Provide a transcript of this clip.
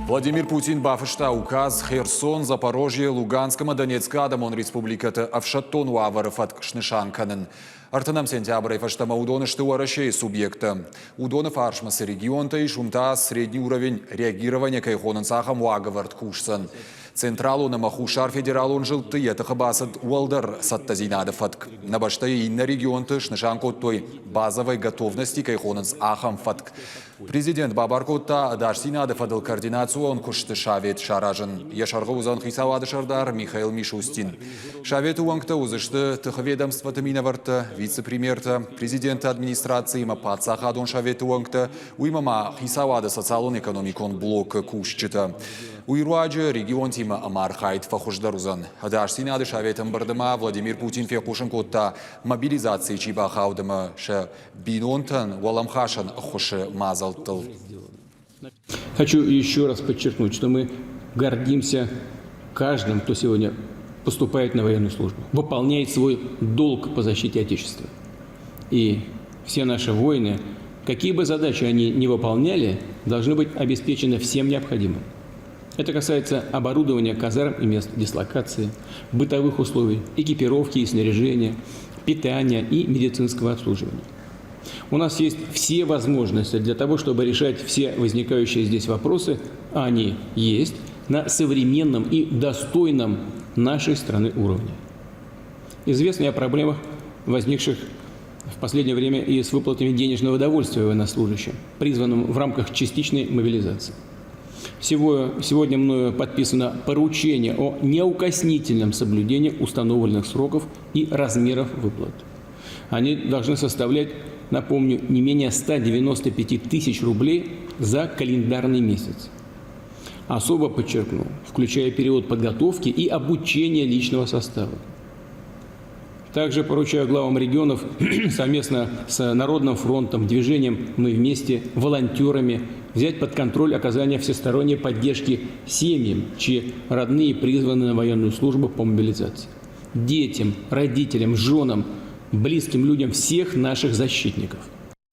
Владимир Путин бафыста указ Херсон, Запорожье, Луганск ӕмӕ Донецкы адӕмон республикӕты ӕфсӕддон уавӕры фӕтк снысан кӕнын. Ӕртынӕм сентябрӕй фӕстӕмӕ уыдон сты Уӕрӕсейы субъекттӕ. Уыдоны фарсмӕ цы регионтӕ ис, уым та средний уровень реагирования кӕй хонынц, ахӕм уагӕвӕрд кусдзӕн. Централон ӕмӕ Хуссар федералон зылдты йӕ тыхы бацыд уӕлдӕр цӕттӕдзинады фӕтк. Нӕ бӕстӕйы иннӕ регионты снысан кодтой базовой готовности кӕй хонынц, ахӕм фӕтк. Президент бабар кодта ӕдасдзинады фӕдыл координацион куысты совет саразын. Йӕ сӕргъы уыдзӕн хицауады сӕрдар Михаил Мишустин. Советы уӕнгтӕ уыдзысты тыхы ведомствоты минӕвӕрттӕ, вице-премьертӕ, президенты администрацийы ӕмӕ паддзахадон советы уӕнгтӕ, уыимӕ ма хицауады социалон-экономикон блокы кусджытӕ. Уый руаджы регионтимӕ ӕмархайд фӕхуыздӕр уыдзӕн. Ӕдасдзинады советы ӕмбырды ма Владимир Путин фехъусын кодта, мобилизацийы чи бахауд ӕмӕ сӕ бинонтӕн уӕлӕмхасӕн ӕххуысы мадзӕлттыл. Хочу еще раз подчеркнуть, что мы гордимся каждым, кто сегодня поступает на военную службу, выполняет свой долг по защите Отечества. И все наши воины, какие бы задачи они ни выполняли, должны быть обеспечены всем необходимым. Это касается оборудования казарм и мест дислокации, бытовых условий, экипировки и снаряжения, питания и медицинского обслуживания. У нас есть все возможности для того, чтобы решать все возникающие здесь вопросы, а они есть, на современном и достойном нашей страны уровне. Известно о проблемах, возникших в последнее время и с выплатами денежного довольствия военнослужащим, призванным в рамках частичной мобилизации. Сегодня мною подписано поручение о неукоснительном соблюдении установленных сроков и размеров выплат. Они должны составлять, напомню, не менее 195 тысяч рублей за календарный месяц. Особо подчеркну, включая период подготовки и обучения личного состава. Также поручаю главам регионов совместно с Народным фронтом, движением «Мы вместе», волонтерами взять под контроль оказание всесторонней поддержки семьям, чьи родные призваны на военную службу по мобилизации. Детям, родителям, женам, близким людям всех наших защитников –